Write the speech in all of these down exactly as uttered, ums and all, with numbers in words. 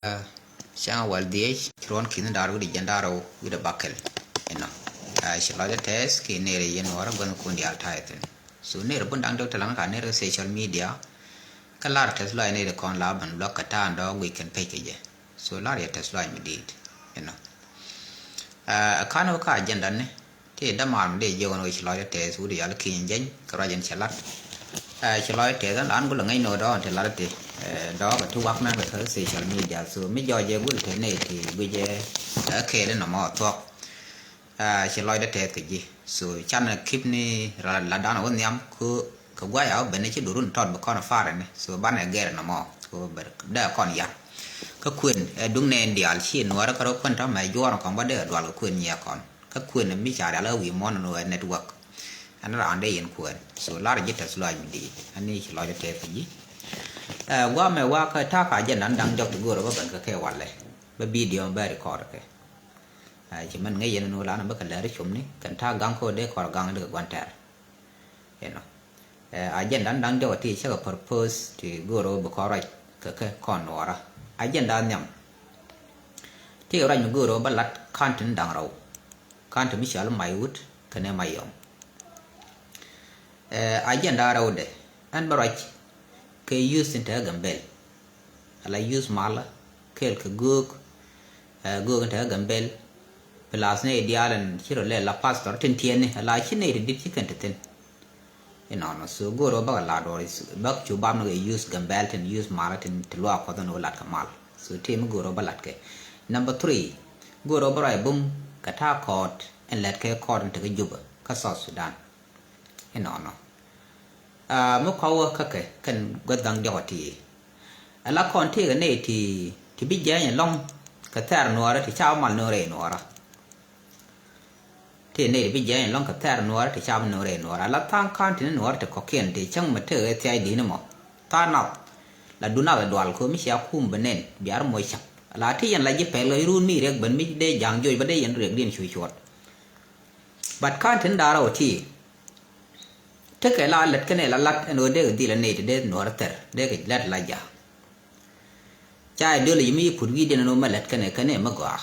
Cäŋ wäl dhiec, ci ruɔ̱n ki̱n da̱r wi̱cdɛ jiɛn da̱r rɛw wi̱cdɛ bäkɛl. Inɔ, ci lɔcdä tɛth kiɛ nɛɛri yɛn Nuäärä gua̱thnikun diaal ta̱yɛ thi̱n. So nɛɛri bun da̱ŋ diɔk te la̱ŋ ka nɛɛri social media. Kä lar tɛth lɔac nɛɛri kɔn la ben luäk kɛ ta̱a̱ in dɔɔk guic kɛn pec kɛ jɛ. So lar yɛ tɛth lɔac mi di̱i̱t. Inɔ, ɛ ka̱n wä ka agenda ni ti dämaar mi dee jiɛ ɣän wä ci lɔcdä tɛth wut yal ki̱ny jɛny kɛ ruac in cɛ lat. Ci lɔcdä tɛth an la an gulɛ ŋäc ni wä dɔɔk in ti lat ti dɔɔk kɛ ti wak nan kɛ kä social media. So mi jɔɔc jɛ gul te nɛy ti guic jɛ kɛɛl in nɔmɔ thuɔ̱k. Ci lɔcdä tɛth kɛ ji̱. So canɛ keep ni latdan wä nhiam ku kɛ gua̱c a wä ben ci durun tɔt bi kɔn a far ni. So banɛ gɛr nɔmɔ ku dee kɔn yar. Kä kuën ɛ duŋ nɛn diaal ci Nuäärä kä rɔ kuën tɔ̱ mɛ juɔr kɔn bä dee dual kɛ kuën nyiɛ kɔn. Kä kuën mi ca rial kä wi̱i̱ muɔ̱ɔ̱n ni wä network. Ɛn raan dee yɛn kuën. So lar ji̱ tɛth lɔac mi di̱i̱t. Ɛn ni ci lɔcdä tɛth kɛ ji̱. Ɛ gua̱a̱ mɛ wakä ta̱a̱ ka jɛ nan da̱ŋ jɔk ti go̱o̱r bä ben kä kɛ walɛ. Bä video bä record kɛ. Ɛ ci mɛn ŋäc yɛn ni wä lan bä kɛ lɛr cum ni kɛn ta̱a̱ gaŋ kä wä dee kɔr gaŋ dee kɛ gua̱n tɛr. Inɔ, ɛ agenda da̱ŋ diɔk ti cä kɛ propose ti go̱o̱r bä kɔn ruac kɛ kɛ kɔn Nuäärä. Agenda nhiam ti ruac mi go̱o̱r bä lat ka̱n tin da̱ŋ rɛw. Ka̱n ti mi cɔal Maiwut kɛnɛ Mayɔm. Ɛ agenda rɛwdɛ ɛn bä ruac kɛ youth tin te Gambɛl. Ala youth malä kɛɛl kɛ göök. Ɛ göök in te Gambɛl. Plus nɛy diaal in ci rɔ lɛ la pastor tin tiɛɛni ala ci nɛy ti di̱t ci kɛn te thi̱n. Inɔnɔ so go̱o̱r bä kɛ lat dɔɔr bä cu bam ni kɛ youth Gambɛl tin youth malä tin ti luaak Kuɔth in wä lat kɛ mal. So ti mi go̱o̱r bä lat kɛ. Number three, go̱o̱r bä ruac bum kɛ ta̱a̱ kɔɔt in lɛt kɛ kɔɔt in te kä Juba kä South Sudan. Inɔnɔ, mi kɔwä kä kɛ kɛn gua̱th gaŋ diɔk ti. Ala kɔn tëëkɛ nɛy ti ti bi jiɛɛny ɛlɔ̱ŋ kɛ thɛɛr Nuäärä ti ca mal ni rɛy Nuäärä. Tëë nɛy ti bi jiɛɛny ɛlɔ̱ŋ kɛ thɛɛr Nuäärä ti ca mal ni rɛy Nuäärä. Ala tha̱a̱ŋ ka̱n ti ni Nuäärä ti kɔ̱kiɛn ti cäŋ mɛ tëëkɛ thia̱a̱cdi̱n mɔ. Tha̱a̱ŋ nath la du nath ɛ dual kɛ mi cia kum bɛ nɛn bia rɔ moc cak. Ala ti yɛn la ji̱ pɛl kɛ run mi riɛk ben mi dee ja̱a̱ŋ joc bä dee yɛn riɛkdiɛn cu cuɔt. But ka̱n tin da̱rä wä ti tekɛ la lät kɛnɛ la lat ɛn ɣöö dee kɛ dhil anɛy ti dee Nuäärä thɛr dee kɛ lät la ja̱a̱ŋ. Ca ideology mi yi put wi̱i̱diɛn ɛn ɣöö mɛ lät kɛnɛ kɛnɛ mɛ gɔaa.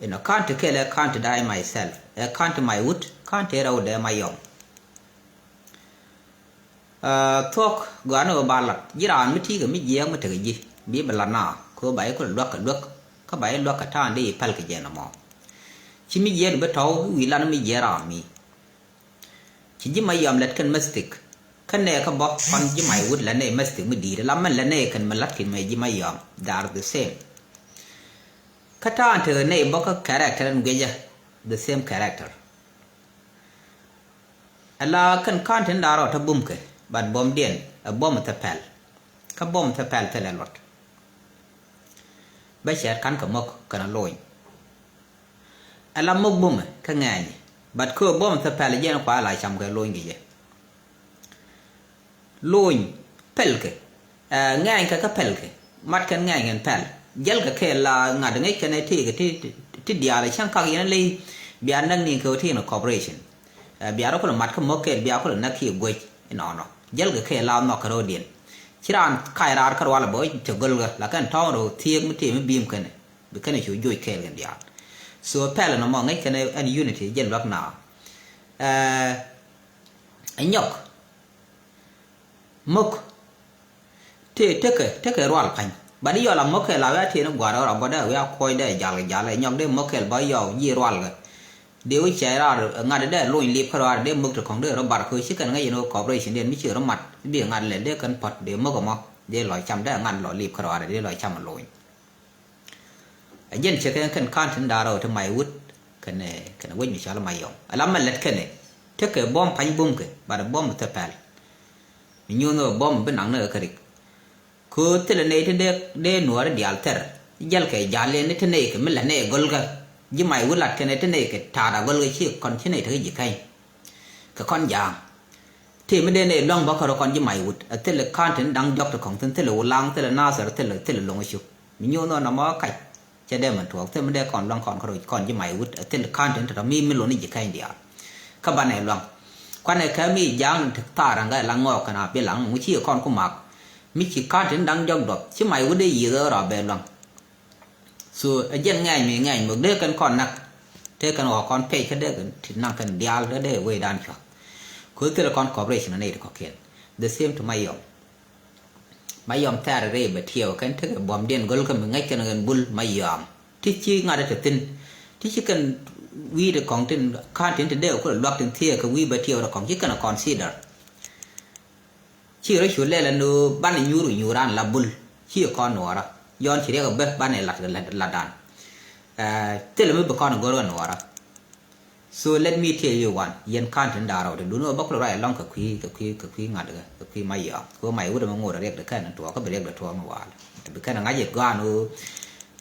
Inɔ ka̱n ti kɛl ɛ ka̱n ti da̱a̱ myself ɛ ka̱n ti Maiwut ka̱n ti rɛw dee Mayɔm. Thuɔ̱k gɔaa ni ɣöö ba lat ji̱ raan mi ti̱i̱ kɛ mi jiɛɛk mi tekɛ ji̱ bi bɛ lat na kɛ ɣöö ba ji̱ kulɛ luäk kɛ luäk kä ba ji̱ luäk kɛ ta̱a̱n dee yi päl kɛ jɛ nɔmɔ. Ci mi jiɛɛk bi tɔ̱w i̱ wi̱i̱ lat ni mi jiɛɛk raan mi ci ji̱ Mayɔm lät kɛn mistake. Kä nɛɛkä bä kɔn ji̱ Maiwut lät nɛy mistake mi di̱i̱t la mɛn lät nɛy kɛn mi la̱t ki̱n mɛ ji̱ Mayɔm. They are the same. Kä ta̱a̱n tekɛ nɛy bä kä character ɛn guiecä the same character. Ala kɛn ka̱n tin da̱rä ɔ te bumkɛ but buɔ̱mdiɛn ɛ buɔ̱m thɛ pɛl. Kä buɔ̱m thɛ pɛl thilɛ luɔt. Bä cɛɛt ka̱n kɛ mo̱k kɛn a lony. Ala mo̱k bumɛ kä ŋɛɛny but kä buɔ̱m thɛ pɛl jiɛn kua la cam kɛ lony kɛ jɛ. Lony pɛlkɛ ŋɛɛny kɛ kä pɛlkɛ mat kɛn ŋɛɛny kɛn pɛl. Jälkɛ kɛ la ŋa̱t ŋäc kɛn ɛ tëëkɛ ti diaal ɛ cäŋ kak yɛn ley. Bia näk ni kɛ ɣöö ti yɛn cooperation. Bia rɔ kulɛ mat kä mo̱k kɛɛl bia kulɛ näk kiɛ guec inɔnɔ. Jälkɛ kɛ la nhɔk kɛ ro̱o̱diɛn ci raan kac raar kä rual bä cɛ göl ɣä la kɛn tɔ̱ɔ̱ŋ rɔ thiëëk mi tëë mi bi̱i̱m kɛnɛ bi kɛnɛ cu joc kɛɛl kɛn diaal. So pɛl ɛn ɛmɔ ŋäc kɛn ɛn unity jɛn luäk na. Ɛ nyɔk mo̱k. Tëë tekɛ tekɛ rual pa̱ny. Bat i̱ yɔl a mo̱k kɛl a wiaa tëë ni gua̱a̱r ɣä rɔ bä dee wiaa kuɔc dee jal kɛ jal ɛ nyɔk dee mo̱k kɛl bä yɔw ji̱ rual kɛ. Dee wi̱c cɛ raar ŋa̱t dee luny lip kä ruaar dee mo̱k ti kɔ̱ŋ dee rɔ bar kɛ ci kɛn ŋäc yɛn ɣä cooperation dee mi ci rɔ mat bi ŋa̱t lɛ dee kɛn pɔt dee mo̱k ɛmɔ dee lɔ cam dee ŋa̱t lɔ lip kä ruaar dee lɔ cam luny. A jɛn cɛ kɛn kɛn ka̱n tin da̱rä wä ti may wut kɛn kɛn wec mi cɔal may yɔŋ. Ala mɛ lɛt kɛn tekɛ buɔ̱m pa̱ny bumkɛ bat buɔ̱m thɛ pɛl. Mi nyuuth ni buɔ̱m bi naŋ ni kɛ rik. Kö thilɛ nɛy ti dee dee nuɔɔri diaal thɛr. Jɛl kɛ ja̱l yɛn ni ti nɛy kɛ mi lɛ nɛy gɔlkä. Ji̱ may wut lat kɛn ti nɛy kɛ ta̱a̱da gɔlkä ci kɔn ci nɛy tekɛ ji̱ kɛny. Kɛ kɔn ja̱a̱ŋ. Tëë mi dee nɛy lua̱ŋ bä kärɔ kɔn ji̱ may wut a thilɛ ka̱n tin da̱ŋ jɔk ti kɔŋ thi̱n thilɛ wulaŋ thilɛ nathɛr thilɛ thilɛ lo̱ŋ cuk. Mi nyuuth nɔ nɔmɔ kac. Cɛ dee mɛn tuɔɔk thil mi dee kɔn luaŋ kɔn kärɔ kɔn ji̱ may wut a thil ka̱n tin tɔ̱tɔ̱ mi mi lo̱n i̱ ji̱ kɛny diaal. Kä banɛ luaŋ. Kuanɛ kɛ mi ja̱a̱ŋ ni ti thaar aŋkä la ŋɔɔk kɛn a bi laŋ ŋuci kɔn ku mak. Mi ci ka̱n tin da̱ŋ jɔk duɔth ci mac wut dee yiëth ɣä rɔ bɛ luaŋ. So ɛ jɛn ŋɛɛny mi ŋɛɛny mök dee kɛn kɔn näk. Tëë kɛn ɣɔɔ kɔn pec kä dee kɛn ti naŋ kɛn diaal kä dee wecdan cua̱th. Kɛ ɣöö thilɛ kɔn cooperation ɛ nɛy ti kɔ̱kiɛn. The same to Mayɔm. Mayɔm thɛɛr rɛy bɛ tiɛɛw kɛn tekɛ buɔ̱mdiɛn go̱l kä mi ŋäc kɛn ɣän Bul Mayɔm. Ti ci ŋa̱t ɛ te thi̱n. Ti ci kɛn wi̱i̱ ti kɔ̱ŋ tin ka̱n tin te dee kulɛ luak tin thiee kɛ wi̱i̱ bɛ tiɛɛw ti kɔ̱ŋ ci kɛn ɛ consider. Ci rɔ cu lɛl ɛn ɣöö banɛ nyuur wi̱i̱ nyuur an la Bul. Ci kɔn nuɔɔrä. Yɔn ci riɛk ɛ bä banɛ lat lat latdan. Ɛ, thilɛ mi bi kɔn go̱r ɣä nuɔɔrä. So let me tell you one, yɛn ka̱n tin da̱a̱r rɔw ti dun ɣä bä kulɛ ruac ɛlɔ̱ŋ kɛ kui̱, kɛ kui̱, kɛ kui̱ ŋa̱t ɣä, kɛ kui̱ Mayɔm. Kɛ ɣöö mac wut ɛmɛ ŋot ɛ riɛk di kɛn tuɔɔk, kä bi riɛk di tuɔɔk mi wal. Bi kɛn ɛ ŋa̱c ɛ gɔaan ɣöö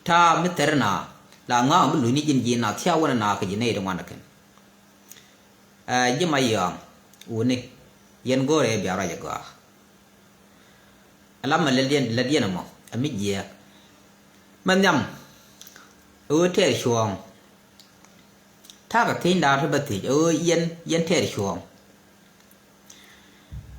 ta̱a̱ mi thɛr na la ŋa̱a̱ŋ bi luny ni ji̱n ji̱ na thia̱a̱ wänɛ na kɛ ji̱ nɛy ti ŋuan ɛ kɛn. Ɛ, ji̱ Mayɔm wuni, yɛn go̱o̱rɛ bia ruac ɛ gɔaa. Ala mɛ lät yɛn, lät yɛn ɛmɔ ɛ mi jiɛɛk. Mɛ nhiam ɛ ɣöö tɛɛr cuɔ̱ɔ̱ŋ. Ta̱a̱ kɛ thiecdaar ti bä thiec ɛ ɣöö yɛn, yɛn tɛɛr cuɔ̱ɔ̱ŋ.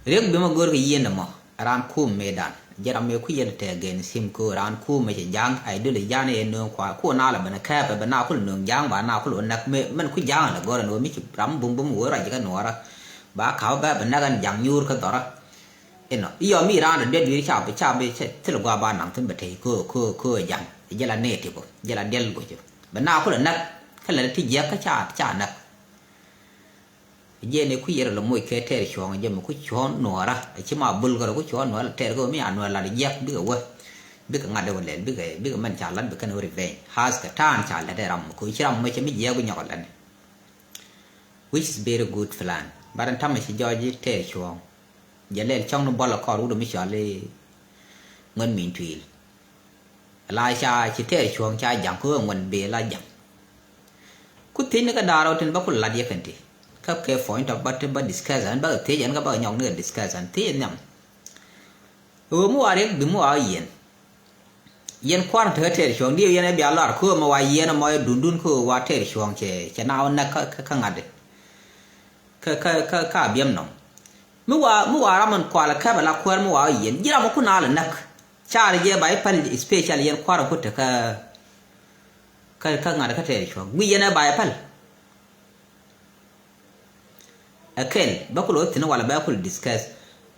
Riɛk bi mɛ go̱o̱r kɛ yieen ɛmɔ ɛ raan kum mëëdan. Jɛ ram mëë kui̱ yɛn tɛɛk gɛn sim köör raan kum mɛ cɛ ja̱a̱ŋ a idol ja̱a̱n ɛ nööŋ kua kuɔ na lɛ ben ɛ kɛɛpɛ bɛ na kul nööŋ ja̱a̱ŋ ba na kul ɔ näk mëë mɛn kui̱ ja̱a̱ŋ lɛ gɔ̱rɛ ni ɣöö mi ci ram bumbum wee ruac kɛ nuɔɔrä. Ba ka̱wä bɛ bɛ näk ɛn ja̱ŋ nyuur kä dhɔrä. Inɔ iyɔ mi raan dɔ diet wi̱i̱ ca bi ca bi thil gua ba naŋ thin bɛ tey köö köö köö ja̱ŋ. Jɛ la nee ti bɔ jɛ la diɛl guc bɛ na kulɛ näk. Kä lɛ ti jiɛk kä ca ca näk. Jɛ ni ku yɛr lɔ moc kɛ tɛɛr cuɔ̱ɔ̱ŋ jɛ mi ku cuɔ̱ɔ̱ŋ nuɔɔrä. Ci ma bul kärɔ ku cuɔ̱ɔ̱ŋ nuɔɔrä tɛɛr kɛ mi a nuɔɔrä lat jiɛk bikɛ wä. Bikɛ ŋa̱t dɛ wä lɛl bikɛ bikɛ mɛn ca lat bikɛ ni wä revenge. Has kɛ ta̱a̱n ca lat dɛ ram mi ku ci ram mi cɛ mi jiɛk bi nyɔk lat ni. Which is very good plan. But ɛn tamɛ ci jɔɔc tɛɛr cuɔ̱ɔ̱ŋ. Jɛ lɛl cɔŋ ni bɔl ɛ kɔr wut mi cɔal i̱ ŋuɛn min tuil. La ca ci tɛɛr cuɔ̱ɔ̱ŋ ca ja̱ŋ kä ɣöö ŋuɛn bee la ja̱ŋ. Ku thiecni kä da̱a̱r ɔ tin bä ku lat yɛ kɛn ti. Kä kɛ point of bä ti bä discuss ɛn bä kɛ thiec ɛn kä bä kɛ nyɔk ni kɛ discuss ɛn thiec nhiam. Ɣöö mi wa riɛk bi mi wa yiɛn. Yɛn kua̱r tekɛ tɛɛr cuɔ̱ɔ̱ŋ diɛ yɛn ɛ bia lɔr kä ɣöö mɛ wa yiɛn ɛmɔ ɛ dundun kä ɣöö wa tɛɛr cuɔ̱ɔ̱ŋ cɛ cɛ na wä näk kä kä ŋa̱t. Kä kä kä kä a biɛm nɔm. Mi wa mi wa ram in kual kɛp ala kuäär mi wa yiɛn ji̱ ram mi kun a lɛ näk. Car jɛ ba i̱ päl special yɛn kua̱r in kun te kä kä kä ŋa̱t kä tɛɛr cuɔ̱ɔ̱ŋ gui yɛn ɛ ba i̱ päl. Ɛ kɛl bä kul ɣä thi̱n walɛ bä kul discuss.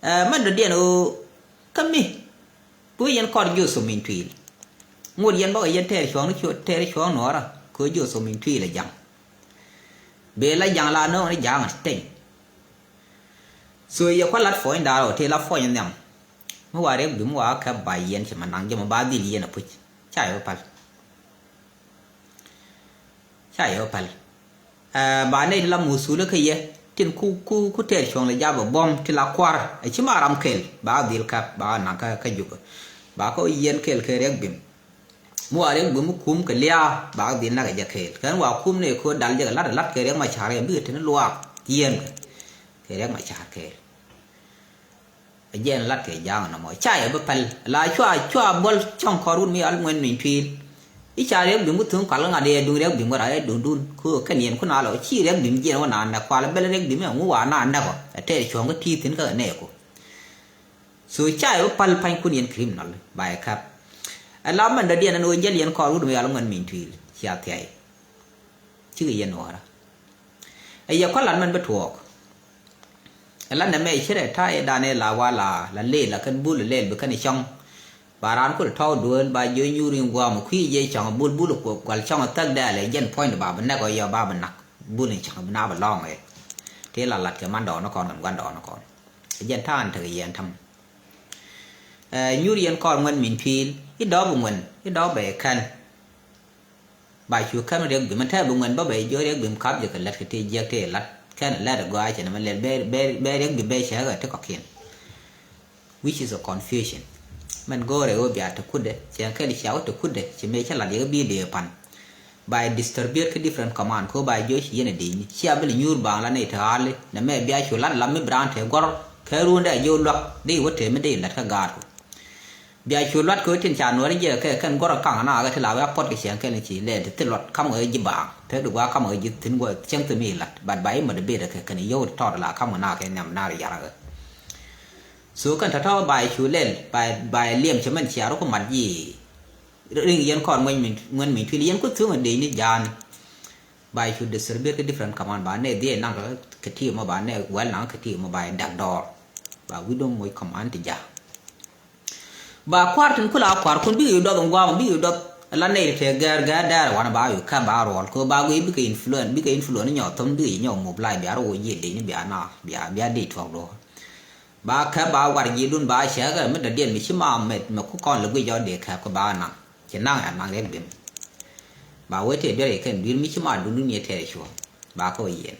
Ɛ mɛn dɔ̱diɛn ɣöö kä mi. Bi wä yɛn kɔr Jotham in tuil. Ŋot yɛn bä kɛ yɛn tɛɛr cuɔ̱ɔ̱ŋ ni cuɔ tɛɛr cuɔ̱ɔ̱ŋ nuɔɔrä kɛ ɣöö Jotham in tuil ɛ ja̱ŋ. Bee la ja̱ŋ la nööŋ ni ja̱a̱ŋ teny. So yɛ kua̱ lat puɔ̱ny da̱a̱r ɔ tëë la puɔ̱ny nhiam. Mi wa riɛk bi mi wa kɛ ba yɛn ci ma naŋ jɛ ma ba dhil yɛn a puc. Ca yɛ wä pal. Ca yɛ wä pal. Ɛ ba nɛy ti la muthul kä yɛ tin ku ku ku tɛɛr cuɔ̱ŋ lɛ jabɛ buɔ̱m ti la kua̱r ɛ ci ma ram kɛl ba dhil kap ba naŋ kä kä jukä. Ba kä yɛn kɛl kɛ riɛk bim. Mi wa riɛk bim mi kum kɛ lia̱a̱ ba dhil nak ɛ jɛ kɛl kɛn wa kum ni ko dal jɛ kɛ lat ɛ lat kɛ riɛk ma ca̱r kɛ bikɛ tin luaak yɛn kɛ kɛ riɛk ma ca̱r kɛl. Ɛ jɛn lat kɛ ja̱a̱ŋ nɔmɔ ca yɛ bi pɛl la cua cua buɔl cɔŋ kɔr wut mi al ŋuɛn min tuil. I̱ ca riɛk bim ku thuŋ kal ŋa̱t yɛ duŋ riɛk bim wä raa yɛ duŋ dun ku kɛn yɛn ku na lɔ ci riɛk bim jiɛn wä na nɛ kual bɛl riɛk bim ɛ ŋu wa na nɛkɔ ɛ tɛɛr cuɔ̱ŋ kä ti̱i̱ thi̱n kä nɛɛku. So ca yɛ bi pɛl pa̱ny kun yɛn criminal ba yɛ kap. Ɛ la mɛn dɔ̱diɛn ɛn ɣöö jäl yɛn kɔr wut mi al ŋuɛn min tuil cia thiay. Cikɛ yɛn nuɔɔrä. Ɛ yɛ kɔn lat mɛn bi tuɔɔk. Ɛ la nɛmɛ ci rɛ ta̱a̱ yɛ danɛ la wa la la leel la kɛn bul leel bi kɛn cɔŋ. Ba raan kul tɔ̱w duel ba jiö nyuur in guam kui̱ jɛ cɔŋ bul bul kual cɔŋ thäk dɛɛl ɛ jɛn puɔ̱ny ba bi nɛk ɔ yɔ ba bi nak bul in cɔŋ bi na bi lɔŋ ɛ. Tëë la lat kɛ man dɔɔn kɔn kɛn guan dɔɔn kɔn. Ɛ jɛn ta̱a̱n tekɛ yɛn ta̱m. Ɛ nyuur yɛn kɔr ŋuɛn min pi̱i̱l i̱ dɔɔp ŋuɛn i̱ dɔɔp bɛ kɛn. Ba cu käm riɛk bim, mɛn tɛ̈ bi ŋuɛn bä bɛ jiök riɛk bim kap jɛ kɛ lät kɛ tëë jiäk tëë lat. Kɛn lät ɛ gɔaa cɛ nɛmɛ lɛl bɛ, bɛ, bɛ riɛk bim bɛ cɛ ɣä ti kɔ̱kiɛn. Which is a confusion. Mɛn go̱o̱rɛ ɣöö bia te kutdɛ, cɛ kɛl cia wä te kutdɛ, ci mëë cä lat yɛ kä bi dee pan. Ba yɛ distribute kä different command, ko ba yɛ jiök ci yɛn ɛ dee ni. Cia bi lɛ nyuur baaŋ la nɛy te ɣa̱li, nɛmɛ bia cu lat lam mi bi raan te gɔ̱r, kɛ ruundɛ a jiök luak, dee wä te mi dee lat kä gaatku. Bia cu luat kɛ wä tin ca nuɔ̱ɔ̱ri jiɛk kɛ kɛn guɔ̱r kä kaŋ na kɛ ti la wee a puɔt kɛ ciɛŋ kɛn ci lɛɛl ti thil luat kam kɛ ji̱ baaŋ pek di gua̱a̱ kam kɛ ji̱ thi̱n gua̱a̱ cieŋ thim i̱ lat bat ba i̱ mät i̱ bet kɛ kɛn i̱ yio̱w ti tɔɔt la kam kɛ na kɛ nhiam naar i̱ yar kɛ. So kɛn tɔ̱tɔ̱ ba yɛ cu lɛl, ba, ba yɛ liɛm cɛ mɛn ciaar ku mat ji̱. Riŋ yɛn kɔn ŋuɛn min, ŋuɛn min tuil yɛn ku thuŋ a dec ni ja̱a̱n. Ba yɛ cu distribute kɛ different command, ba nɛ dhiee naŋ kɛ ti mɔ, ba nɛ wɛl naŋ kɛ ti mɔ, ba yɛ dak dɔɔr. Ba wi̱dom moc command ti ja̱. Ba kua̱r tin kula kua̱r kun bikɛ yu dɔth in guam bikɛ yu dɔth. La nɛy ti tɛ gɛr gɛr dɛr wan ba yu kɛ ba ruɔl ko ba gui bikɛ influence, bikɛ influence nyɔ thom bikɛ nyɔ mop lai bia ruɔ yiel dec ni bia na bia bia dec tuɔk duɔ. Ba kɛ ba war ji̱ dun ba cɛ kɛ mi dɔ̱diɛn mi ci ma mɛ mɛ ku kɔn lɛ gui jɔ dec kɛ ko ba naŋ ci naŋ ya naŋ rɛk bim. Ba wee tɛ duer kɛ duer mi ci ma dun dun yɛ tɛ cuɔ ba kɛ wä yiel.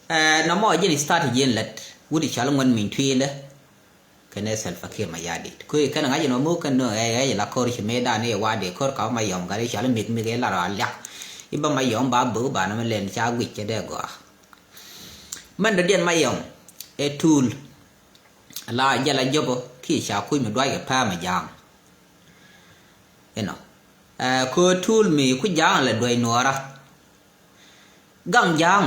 Ɛ nɔmɔ ji̱n start ji̱n lät wut i̱ cɔal ŋuɛn min tui̱lä. Kɛnɛ Salva Kiir Mayardit ko i̱ kɛn ŋa̱c inɔ mo̱o̱k kɛn nööŋ ɛ ɣɛc la ko̱r ci mëëdan i̱ wa̱a̱ dee ko̱r ka Mayɔm gat i̱ cɔal i̱ mik mik i̱ lar a liak. I̱ bä Mayɔm ba bök ba nɔmɔ lɛn ca guic cɛ dee gɔaa. Mɛn dɔ̱diɛn Mayɔm ɛ tuul. La jɛ la jɔpɔ kiɛ ca kuc mi duac kɛ pɛm ɛ ja̱a̱ŋ. Inɔ ɛ ko tuul mi ku ja̱a̱ŋ lɛ duec nuɔɔra. Gaŋ ja̱a̱ŋ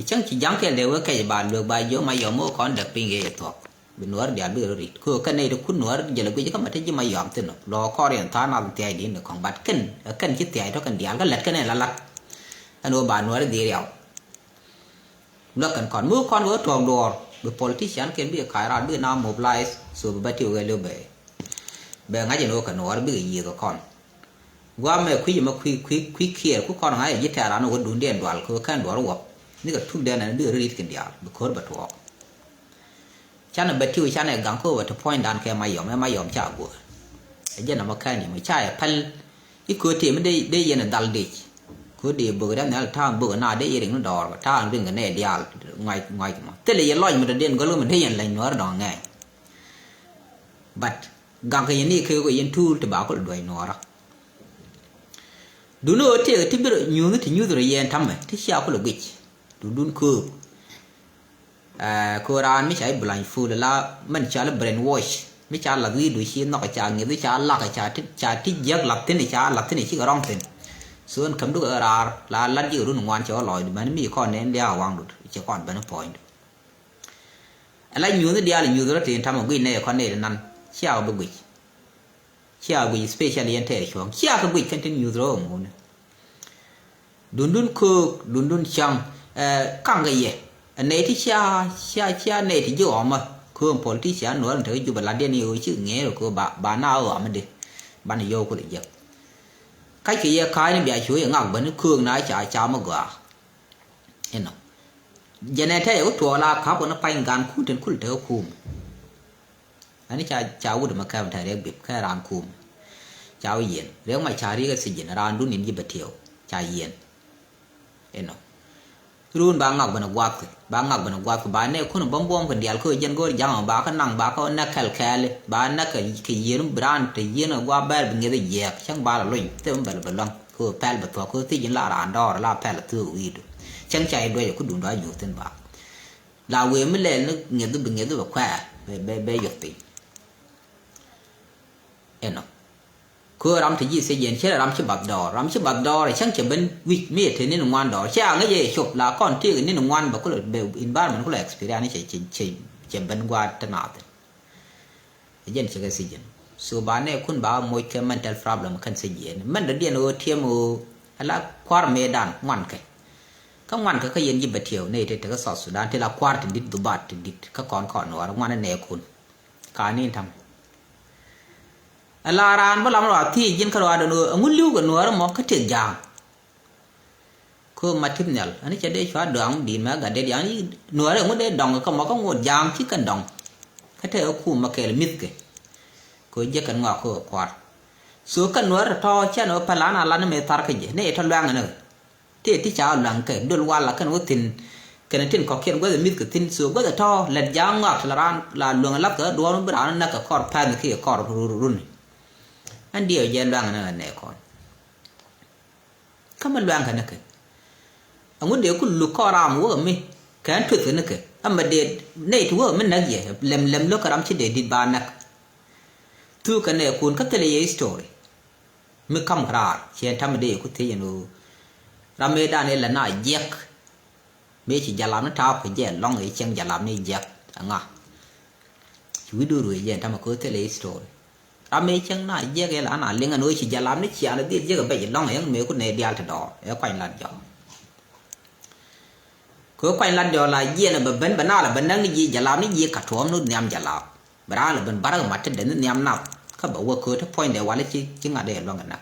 cäŋ ci ja̱a̱ŋ kɛl dee wee kɛc ba luek ba jiök Mayɔm wee kɔn däk piny kɛ yɛ thuɔ̱k. Bi nuɔɔr diaal bikɛ rɔ ri̱t ko kɛn nɛy ti kun nuɔɔr jɛl guic kä ma te ji̱ Mayɔm thin nɔ lɔ kɔr yɛn tha̱a̱ŋ nath thia̱a̱c di̱n ni kɔŋ bat kɛn kɛn ci thia̱a̱c tɔ̱ kɛn diaal kä lät kɛn ɛ la lat. Ɛn ɣöö ba nuɔɔr dhil riaw. Luäk kɛn kɔn mi wä kɔn kɛ wä tuɔɔk duɔɔr bi politician kɛn bikɛ ka̱a̱c raar bikɛ na mobilize so bi bä ti wee liw bɛ. Bɛ ŋa̱c ɛn ɣöö kɛ nuɔɔr bikɛ yiëëk kɛ kɔn. Guamɛ kui̱c ɛmɛ kui̱ kui̱ kui̱ kiɛɛr ku kɔn ŋa̱c ɛ ji̱ tɛ̈r an ɣöö duundiɛn dual kɛ ɣöö kɛn duɔ̱ɔ̱r wuɔk. Nikɛ tukdɛn ɛn bikɛ rɔ ri̱t kɛn diaal bi ko̱r bɛ tuɔɔk. Canɛ bɛ tiw canɛ gaŋ kä bɛ ti puɔ̱nydan kɛ Mayɔm ɛ Mayɔm ca guɔ̱ɔ̱r. Ɛ jɛn ɛmɔ kɛn yɛ mɛ ca yɛ päl. I̱ köö tëë mi dee dee yɛn ɛ dhal dec. Köö dee bök dee nhial ta̱a̱ŋ bök ɛ na dee yɛ riŋ ni dɔɔr bɛ ta̱a̱ŋ riŋ kɛ nɛ diaal ŋuac ŋuac kɛ mɔ thilɛ yɛ lɔc mi dee den gɔl mi dee yɛn lɛny nuɔɔr dɔ̱ŋ ŋɛɛny. But gaŋ kɛ yɛn ni kɛ kɛ yɛn tuul ti ba kɔl duɔ̱c nuɔɔrä. Duni ɣöö tëëkɛ ti bi rɔ nyuuth ti nyuuth rɔ yɛn ta̱mɛ ti cia kɔl guic. Dudun köök. Ɛ, kɛ ɣöö raan mi ca i̱ blindfold la mɛn ca lɛ brainwash mi ca lath wi̱i̱du ci nhɔk ca ŋi̱th ca lak ca ti ca ti jiäk lath thi̱n ca lath thi̱n cikɛ rɔŋ thi̱n. So ɛn käm dukɛ raar la lat ji̱ run ŋuan cɛ wä lɔcdu mɛn mi kɔn nɛn liaak waŋdu ci kɔn ben puɔ̱nydu. Ɛ la nyuuth diaal nyuuth rɔ tin tamɛ guic nɛy kɔn nɛy ti nan cia wä bi guic. Cia guic special yɛn tɛɛr cuɔ̱ɔ̱ŋ cia kɛ guic kɛn tin nyuth rɔ ŋuni. Dundun köök dundun cäŋ ɛ kaŋ kɛ yɛ ɛ nɛy ti cia cia cia nɛy ti ji̱ ɣɔmä köön politician nuɔ̱ɔ̱r in te kä Jubɛ latdiɛn i̱ ɣöö ci ŋeer ɛ köö ba ba na ɣɔmä di. Banɛ yio̱w kulɛ jek kac kɛ yɛ ka̱a̱cni bia cu yɛ ŋak bäni köök na ca ca mi gɔaa. Inɔ jɛnɛ tɛyɛ ku tuɔɔk la ka̱p kɔn pa̱ny gan kun tin kul te kä kum. Ani ca ca wut ma kɛm ta riɛk bip kɛ raan kum. Ca wä yiɛn riɛk ma ca riɛk a sijin raan dun in ji̱ bɛ tiɛw ca yiɛn. Inɔ run ba ŋak bɛn a guath kɛ ba ŋak bɛn a guath kɛ ba nɛ kun bä buɔm kɛ dial kä jɛn go̱o̱r jaŋ ba kä naŋ ba kä nɛ kɛl kɛɛli ba nɛ kɛ kɛ yiɛn bi raan te yiɛn a guath bɛr bi ŋiɛth a jiɛɛk cäŋ ba la lony thim bɛl bɛ luaŋ kä pɛl bɛ thuɔk kä thiec in la raan dɔɔr la pɛl a thuɔk wi̱i̱du. Cäŋ ca i̱ duɛc a ku dun dɔa nyuuth thin ba. La wëë mi lɛl ni ŋiɛth bi ŋiɛth bi kuɛɛr bɛ bɛ bɛ yuɔth piny. Inɔ köö ram te ji̱ thiec yɛn cɛ ram ci bath dɔɔr ram ci bath dɔɔr cäŋ cɛ ben wi̱c mi yɛ te ni̱n ŋuan dɔɔr cɛ a ŋäc yɛ cop la kɔn tëëk ni̱n ŋuan bɛ kulɛ bɛ environment kulɛ experience cɛ cɛ cɛ cɛ ben gua̱a̱t te naath. Ɛ jɛn cɛ kɛ thiec yɛn so ba nɛ kun ba moc kɛ mental problem kɛn thiec yɛn mɛn dɔ̱diɛn ɣöö tiɛm ɣöö ala kua̱r mëëdan ŋuan kɛ. Kä ŋuan kɛ kä yɛn ji̱ bɛ tiɛw nɛy te te kä South Sudan ti la kua̱r ti di̱t dhubat ti di̱t kä kɔn kɔn nuɔɔr ŋuan nɛ kun. Ka ni ta̱ŋ. Ɛ la raan bä lam rɔ a thiec ji̱n kä rɔaadɛ nuɔɔr ɛŋu li̱w kɛ nuɔɔr ɛmɔ kä tëk ja̱a̱ŋ. Kä ma tip nhial ani cɛ dee cua dɔaŋ di̱i̱t mɛ gat dee diaŋ nuɔɔr ɛŋu dee dɔŋ kä mɔ kä ŋot ja̱a̱ŋ ci kɛn dɔŋ. Kä tëë ɛ kum ma kɛɛl mi̱thkɛ. Kɛ jiäk kɛn ŋɔak kä kua̱r. So kɛn nuɔɔr tɔ̱tɔ̱ cɛn ɛ wä pɛl an a lan ni mëë thar kä jɛ ni ɛ tɔ luaŋ ɛn ɛ. Tëë ti ca luaŋ kɛ dol wal a kɛn wä thi̱n. Kɛn tin kɔ̱kiɛn guäth ɛ mi̱th kɛ thi̱n so guäth ɛ tɔ̱ lɛt ja̱a̱ŋ ŋɔak ti la raan la luäŋ ɛ lath kɛ duɔ̱ɔ̱r mi bi raan näk kɛ kɔr pɛnh kiɛ kɔr run. Ɛn diɛw jɛ luaŋ ɛn ɛ nɛ kɔn. Kä mi luaŋ kɛ ni kɛ ɛŋu dee ku luk kɔn ram wä kɛ mi kɛn tueth kɛ ni kɛ ɛmɛ dee nɛy ti wä kɛ mi näk yɛ lɛm lɛm lo̱k kɛ ram ci dee di̱t ba näk. Thuk kɛ nɛ kun kä thilɛ yɛ history. Mi kam kɛ raar ciɛ tam dee ku thiec ɛn ɣöö ram mëëdan ɛ lɛ na jiɛk. Mëë ci jalap ni ta̱a̱ kɛ jɛ lɔŋ ɛ cieŋ jalap ni jiɛk. Ɛŋa ci wi̱cdu ruëë jɛ ɛn tamɛ kɛ ɣöö thilɛ history. Ram mëë cäŋ na jiäk yɛl an a liŋ ɛn ɣöö ci jalap ni ciaŋ dhil jiäk ɛ bɛc ɛlɔ̱ŋ ɛn mëë kun nɛy diaal te dɔɔr ɛ kuany lat jɔk. Kɛ ɣöö kuany lat jɔk la jiɛn ɛ bɛ ben bɛ naal ɛ bɛ näk ni ji̱ jalap ni ji̱ ka tuɔɔm ni nhiam jalap. Bɛ raan lɛ ben bärä kɛ mat te dee ni nhiam nath kä bɛ wä köö te puɔ̱nydɛ walɛ ci ŋa̱t dee ɛlɔ̱ŋ ɛ näk.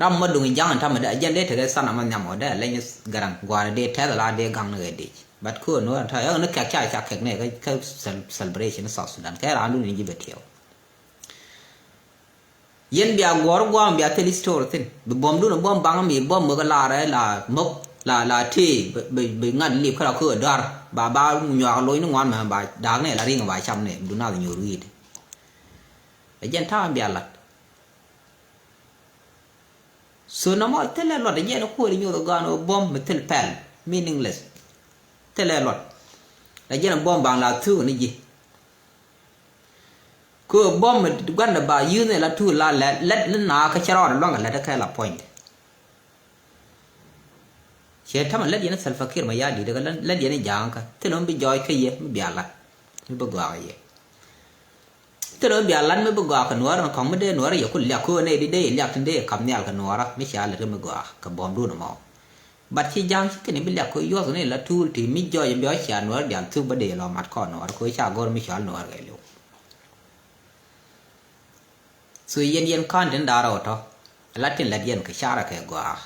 Ram ma duŋ ja̱ŋ tamɛ dee a jɛn dee tekɛ than ama nhiam ɔ dee a leny Garaŋ gua̱a̱r dee tɛth la dee gaŋ ni kɛ dic. But kö nuɔ̱ɔ̱r ta yɔk ni kɛk ca ca kɛk ni kä celebration South Sudan kɛ raan dun in ji̱ bɛ tiɛw. Yɛn bia guɔ̱ɔ̱r gua̱a̱m bia thil history thin bi buɔ̱m dun buɔ̱m baŋ mi buɔ̱m mök la rɛ la mök la la tëë bi ŋa̱t lip kä la kö dɔ̱a̱r ba ba nyuak loc ni ŋuan mɛ ba da̱a̱k ni la riŋ ba cam ni du nath nyuur wi̱i̱t. Ɛ jɛn ta̱a̱ bia lat. So nɔmɔ thilɛ luɔt ɛ jɛn kuɔɔri nyoth ɛ gɔaan ɛ buɔ̱m mi thil pɛl meaningless. Thilɛ luɔt ɛ jɛn ɛ buɔ̱m baŋ la thuk ni ji̱. Kɛ ɣöö buɔ̱m mi gua̱ndɛ ba yuth ni la thuk la lɛt lɛt ni na kä cɛ rɔɔdɛ luaŋkɛ lɛt ɛ kɛ la puɔ̱nydɛ. Ciɛ tämɛ lät yɛn Salva Kiir Mayardit kä lät yɛn ja̱a̱ŋ kä thilɛ mi bi jɔɔc kä yɛ mi bia lat mi bi gɔaa kä yɛ. Thilɛ mi bia lat mi bi gɔaa kɛ nuäärä kɔŋ mi dee nuäärä yɛ ku liak köö nɛy di dee yɛ liak tin dee yɛ kap nhial kɛ nuäärä mi cia lät kä mi gɔaa kɛ buɔ̱mdun ɛmɔ. But ci ja̱a̱ŋ ci kɛn i̱ bi liak köö yuɔth ni la tuul ti mi jɔɔc i̱ bi ɣɔ̱ cia nuäärä diaal thuk bä dee yɛ lɔ mat kɔn nuäärä köö ca go̱r mi cɔal nuäärä kɛ liw. So yɛn yɛn ka̱n tin da̱rä ɣä tɔ̱ ala tin lät yɛn kɛ carɛ kɛ gɔaa.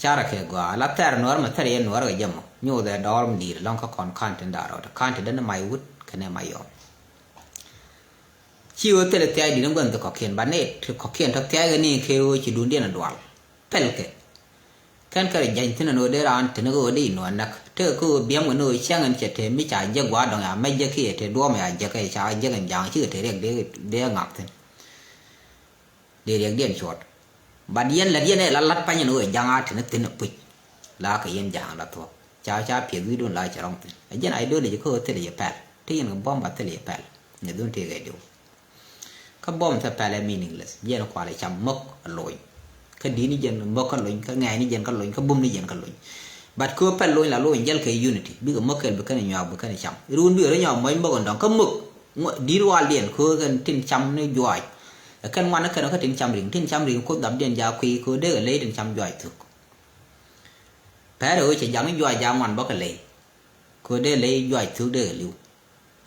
Carɛ kɛ gɔaa ala thɛr nuɔ̱ɔ̱r mɛ thɛr yɛn nuɔ̱ɔ̱r kɛ jɛ mɔ nyothɛ dɔɔr mi di̱i̱r lɔ̱ŋ kä kɔn ka̱n tin da̱rä ɣä tɔ̱ ka̱n ti däni may wut kɛnɛ may yɔm. Ci ɣöö thilɛ thia̱a̱c di̱t ni gua̱n thi kɔ̱kiɛn ba nɛy ti kɔ̱kiɛn tɔ̱ thia̱a̱c kɛ ni kɛ ɣöö ci duundiɛn ɛ dual. Pɛlkɛ. Kɛn kɛ rɔ jany thi̱n ɛn ɣöö dee raan thi̱n ɣöö dee inua näk. Tekɛ kä ɣöö biɛm kɛ ni ɣöö cäŋ ɛn cɛ te mi ca jek gua̱a̱r dɔ̱ŋ ya mɛc jek kiɛ te duɔ̱ɔ̱m ya jek kɛ ca jek ɛn ja̱a̱ŋ cikɛ te riɛk dee, dee ŋak thi̱n. Dee riɛkdiɛn cuɔt. But yɛn lät yɛn ɛ la la̱t pany ɛn ɣöö ja̱a̱ŋ a thi̱n thi̱n ɛ puc. La kɛ yɛn ja̱a̱ŋ la thuɔ̱k. Ca ca piɛth wi̱i̱dun la cɛ rɔ̱ŋ thi̱n. Ɛ jɛn a i̱ do̱n i̱ ci kä ɣöö thilɛ yɛ pɛl. Ti yɛn kɛ buɔ̱m ba thilɛ yɛ pɛl. Ni dhun tëëkɛ diw. Kä buɔ̱m thɛ pɛlɛ meaningless. Jiɛn kualɛ cam mäk a lony. Kä di̱t ni jiɛn mäk kä lony, kä ŋɛ̈ɛ̈c ni jiɛn kä lony, kä bum ni jiɛn kä lony. But kɛ ɣöö pɛl lony la lony jɛl kɛ unity. Bikɛ mäk kɛl bi kɛn nyuak bi kɛn cam. Run bikɛ rɔ nyuak mɔc mäk in dɔ̱ŋ kä mäk. Di̱t waldiɛn kɛ ɣöö kɛn tin cam ni juaac. Ɛ kɛn ŋuan ni kɛn kä tin cam ri̱ŋ, tin cam ri̱ŋ Kuoth dapdiɛn jaak kui̱ kɛ ɣöö dee kɛ ley tin cam juaac thuk. Pɛrɛ ɣöö cɛ jaŋ juaac jaak ŋuan bä kɛ ley. Kɛ ɣöö dee ley juaac thuk dee kɛ li̱w.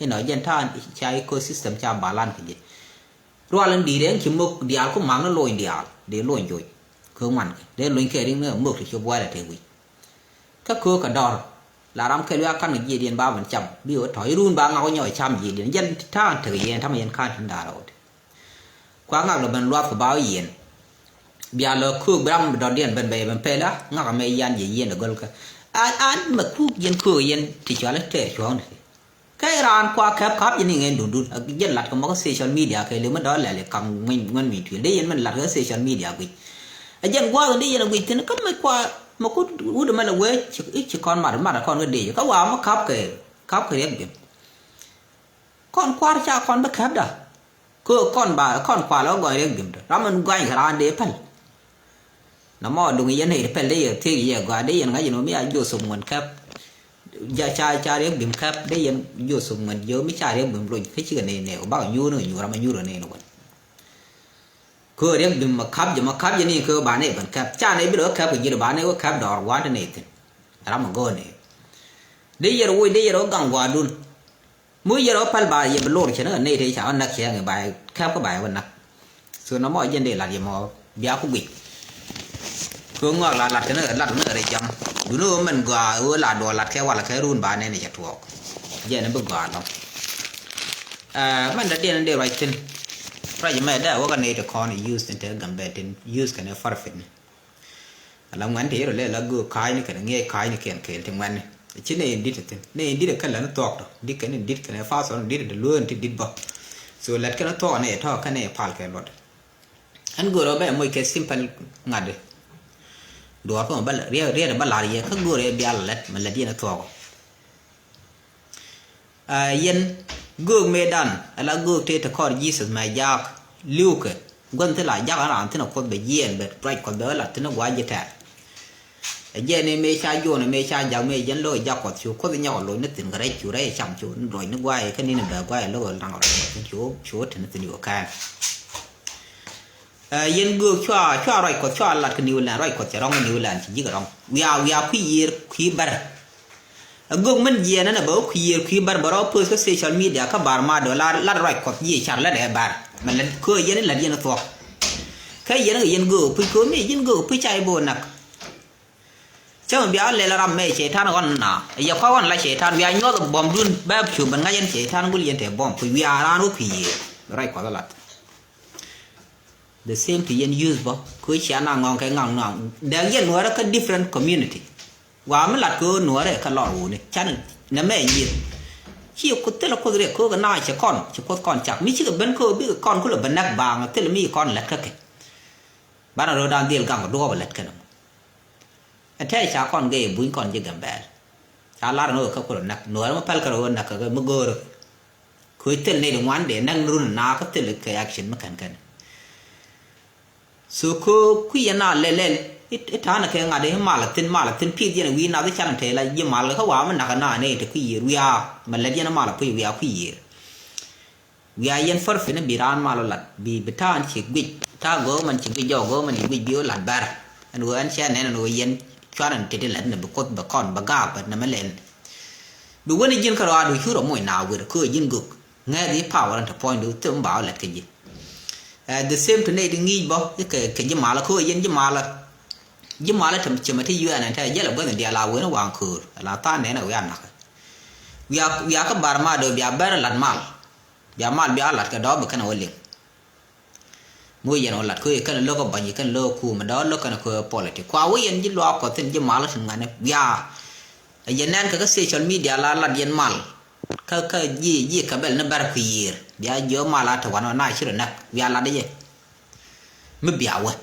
Inɔ jɛn ta̱a̱ ca ecosystem ca balance kɛ jɛ. Rual in di̱i̱t ɛn ci mök diaal ku ma̱k ni lony diaal dee lony joc. Kɛ ŋuan kɛ dee lony kɛ ri̱ŋ ni mök ti cop wɛl ɛ te wi̱c. Kä köök kɛ dɔ̱r la ram kɛl wiak ka̱n kɛ jiɛcdiɛn ba ben cam bi ɣä tɔ̱ irun ba ŋak wä nyɔk cam jiɛcdiɛn jɛn ta̱a̱ tekɛ yɛn ta̱mɛ yɛn ka̱n tin da̱a̱r ɣä wä ti. Kua ŋak lɔ ben luath kɛ ba wä yɛn. Bia lɔ köök bi ram dɔ̱diɛn ben bɛ yɛ ben pɛl a ŋak mɛ yan jiɛ yɛn ɛ gɔl kä. An mɛ kuk yɛn köök yɛn ti cual tɛɛr cuɔ̱ɔ̱ŋ ti. Kɛ raan kua kɛp ka̱p jɛ ni ŋɛn dundun a jɛn lat kɛ mɔkä social media kɛ lëë mi dɔ̱r lɛl ka̱m ŋuɛn mi tuil dee yɛn min lat kɛ social media guic. A jɛn gua̱a̱th in dee yɛn a guic thi̱n kä mi kua mi kut wut mɛn a wee ci kɔn mat mat a kɔn kä dee kä wa mi ka̱p kɛ ka̱p kɛ riɛk bim. Kɔn kua̱r ca kɔn bi kɛpda. Kö kɔn ba kɔn kual ɔ gɔny riɛk bim tɔ ram in gɔny kɛ raan dee päl. Na mɔ duŋ yɛn ɛ yet pɛl dee yɛ thiek yɛ gɔaa dee yɛn ŋa̱c yɛn ɣöö mi a Joseph ŋuɛn kɛp. Ja ca ca riɛk bim kɛp dee yɛn Joseph ŋuɛn jiö mi ca riɛk bim lony kä cikɛ nɛy nɛy ɣöö bakɛ nyuur ni kɛ nyuur ram a nyuur kɛ nɛy ni wän. Kö riɛk bim ma kap jɛ ma kap jɛ ni kö ba nɛy ben kɛp ca nɛy bi lɔ kɛp kɛ ji̱ ba nɛy wä kɛp dɔɔr gua̱a̱n ti nɛy thi̱n. Ram a go̱o̱r nɛy. Dee yɛr woc dee yɛr ɣöö gaŋ gua̱a̱dun. Mi wi̱c yɛn ɔ päl ba yɛ bi lor cɛ ni kɛ nɛy tëë ca ɣän näk cɛ ŋi̱ ba yɛ kɛp kä ba yɛ wä näk. So nɔmɔ jɛn dee lat yɛ mɔ bia ku guic. Kɛ ŋɔak la lat kɛ ni kɛ lat ni kɛ rɛy jam. Duni ɣöö mɛn gɔaa ɣöö la duɔɔk lat kɛ walɛ kɛ run ba nɛn cɛ tuɔɔk. Jɛn bi gɔaa lɔ. Mɛn dee diɛn dee ruac thi̱n. Ruac mɛ dee a wä kɛ nɛy ti kɔn use thi̱n te Gambɛl tin use kɛn ɛ farfin ni. Ala ŋuɛn ti yɛr ɔ lɛ la göök ka̱a̱cni kɛn ŋiɛc ka̱a̱cni kiɛn kɛɛl ti ŋuɛ̈tni. Ci nɛy in di̱t thi̱n nɛy in di̱t ɛ kɛn lɛn thuɔ̱k tɔ di̱t kɛn in di̱t kɛn ɛ fathɔn in di̱t ɛ lueer in ti di̱t bä. So lɛt kɛn thuɔ̱k nɛy tɔ̱ kɛn nɛy pal kɛ luɔt. Ɛn göör ɔ bɛ moc kɛ simple ŋa̱t. Duɔɔr kä mɛ bä riɛt bä la̱r yɛ kä göör ɛ bial lɛt mɛ lɛt yɛn ɛ thuɔ̱k ɔ. Yɛn göök mëëdan ala göök tëë te kɔr Jesus mɛ jaak li̱wkɛ gua̱n thil a jaak an raan thi̱n a Kuoth bɛ jiɛɛn bɛ ruac Kuɔth bɛ wä lat thi̱n a gua̱a̱c ji̱ tɛ̈r. Ɛ jɛn ni mëë ca juɔn mëë ca jak mëë jɛn lo̱k jak Kuɔth cu Kuoth nyɔk loc ni thi̱n kɛ rɛc cu rɛc cam cu loc ni guay kä ni ni bɛ guay lo̱k laŋ rɛc Kuɔth cu cu te ni thi̱n yokɛ. Ɛ yɛn göök cua cua ruac Kuɔth cua lat kä New Land ruac Kuɔth cɛ rɔŋ kä New Land ci ji̱ kɛ rɔŋ. Wiaa wiaa kui̱ yiër kui̱ bär. Ɛ göök min jiɛɛn ɛn ɛ bɛ wä kui̱ yiër kui̱ bär bɛ rɔ post kä social media kä bar ma dɔ̱ lar lat ruac Kuɔth jiɛ car lat ɛ bar. Mɛ lat köö yɛn ilat yɛn thuɔk. Kä yɛn kɛ yɛn göök puc köö mi ji̱n göök puc ca i̱ bo̱o̱ nak. Cäŋ bia lɛl ram mɛ cɛytan ɣɔn na yɛ kɔc ɣɔn la cɛytan bia nyuɔth buɔ̱mdun bɛ cu ben ŋa̱c yɛn cɛytan gul yɛn te buɔ̱m puc wiaa raan wä kui̱ yiër. Ruac Kuɔth lat. The same to yɛn youth bä kö cia na ŋɔŋ kɛ ŋaŋ nuaŋ dɛk yɛn nuɔrɛ kä different community. Wa mi lat kö nuɔrɛ kä lɔr wuni can nɛ mɛ yieth. Ci ku thil kuth riɛk kö kɛ na cɛ kɔn ci kuth kɔn cak mi cikɛ ben kö bikɛ kɔn kulɛ bɛ nɛk baaŋ thil mi kɔn lɛt kä kɛ. Banɛ röödan dhil gaŋ kɛ duɔɔp lɛt kɛn. Ɛn tɛɛ ca kɔn gɛy buny kɔn ji̱ Gambɛl. Ca lar ni wä kä kulɛ näk nuɔɔr mi päl kɛ rɔ wä näk kɛ mi go̱o̱r. Kuc thil ni di ŋuan dee näk ni run na kä thil kɛ action mi kɛn kɛn. So ko kui̱ yɛn na lɛl lɛl i̱ ta̱a̱n kɛ ŋa̱t i̱ mal thin mal thin pi̱th yɛn wi̱i̱ nath i̱ can tɛɛ la ji̱ mal kä wa mi näk na ni ti kui̱ yiër wiaa mɛ lɛt yɛn mal puc wiaa kui̱ yiër. Wiaa yɛn fär pini bi raan mal lat bi bi ta̱a̱n ci guic ta̱a̱ go̱o̱k mɛn ci guic jɔɔk go̱o̱k mɛn ci guic bi wä lat bɛr. Ɛn ɣöö ɛn cɛ nɛn ɛn ɣöö yɛn cuan ɛn titi lät ni bi kuoth bɛ kɔn bɛ gaak bɛ nɛmɛ lɛl. Bi wän i̱ ji̱n kärɔaadu cu rɔ moc na wër köö ji̱n gök ŋɛɛth i̱ power ɛn te puɔ̱nydu thim ba wä lät kä ji̱. The same to nɛy ti ŋi̱i̱c bä i̱ kɛ ji̱ malä köö yɛn ji̱ malä. Ji̱ malä tɛm cemɛ ti yuɛɛn ɛn tɛ jɛl ɛ guäth in diaal a wen i̱ waŋ köör ala tha̱a̱n nɛn ɛ wiaa nakä. Wiaa wiaa kä bar ma döö bia bɛr lat mal. Bia mal bia lat kɛ dɔɔp bi kɛn a wä liŋ. Mi wä yɛn wä lat kä yɛ kɛn a lo̱k a ba̱ny yɛ kɛn a lo̱k a kuum a dɔɔp lo̱k kɛn a köö politik kua wä yɛn ji̱ luaak kuɔth thi̱n ji̱ mal a thi̱n ŋuɛ̈tni wiaa. A yɛn nɛn kɛ kä social media la lat yɛn mal. Kä kä ji̱ ji̱ kɛ bɛl ni bɛr kui̱ yiër bia jiö mal a te wan ɔ na ci rɔ näk wiaa lat jɛ. Mi bia wä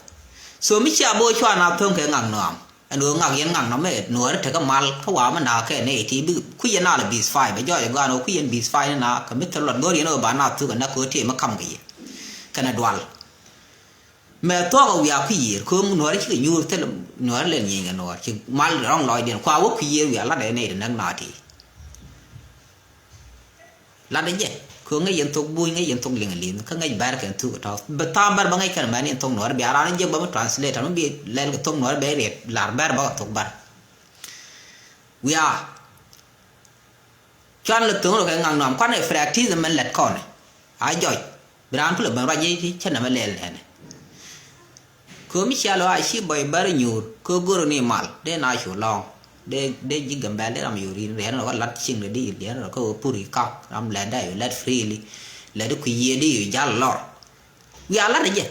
so mi cia bo̱o̱ cua na tho̱ŋ kɛ ŋak nɔam. Ɛn ɣöö ŋak yɛn ŋak nɔmɛ nuɔɔri tekä mal kä wa̱a̱ mi na̱a̱k kɛ nɛy ti bi kui̱ yɛn nal a bi̱i̱th fay bɛ jɔɔc ɛ gɔaan ɣöö kui̱ yɛn bi̱i̱th fay ni na̱a̱k kɛ mi thil luɔt go̱r yɛn ɣöö ba na̱a̱k thuk ɛ näk kɛ ɣöö tëë mi ka̱m kɛ yɛ. Kɛnɛ duɔ̱ɔ̱k ɛ wiaa kui̱ yiër kööm nuɔɔri cikɛ nyuur thil nuɔɔri lɛl nyieny kɛ nuɔɔr ci mal rɔ̱ŋ lɔcdiɛn kua wä kui̱ yiër wiaa lat ɛ nɛy ti näk na̱a̱k ti. Latdä jɛ kɛ ŋäc yɛn thok buny ŋäc yɛn thok liŋ liŋ kä ŋäc bɛr kɛn thuk tɔ̱ bɛ tha̱a̱ŋ bɛr bä ŋäc kɛn mɛn yɛn thok nuɔr bia raan jek bä mi translator mi bi lɛl kɛ thok nuɔr bɛ riɛt lar bɛr bä kɛ thok bɛr. Wiaa cuan lɛ tho̱ŋ rɔ kɛ ŋaŋ nuam kuan ɛ practice mɛn lɛt kɔn ɛ a jɔc. Bi raan kulɛ ben ruac i̱ cä nɛmɛ lɛl nɛnɛ. Kömi cia lɔ a ci bɔy bär nyuur kä go̱r ni mal dee na cu lɔ̱ŋ. Dee dee ji̱ Gambɛl dee ram yo̱r in riɛn rɔ kä lat cieŋ dee di riɛn rɔ kä wä pur i̱ kak ram lɛt dee yo̱ lɛt freely. Lɛt i̱ kui̱ yiëë dee yo̱ jal lɔr. Wiaa lat ɛ jɛ.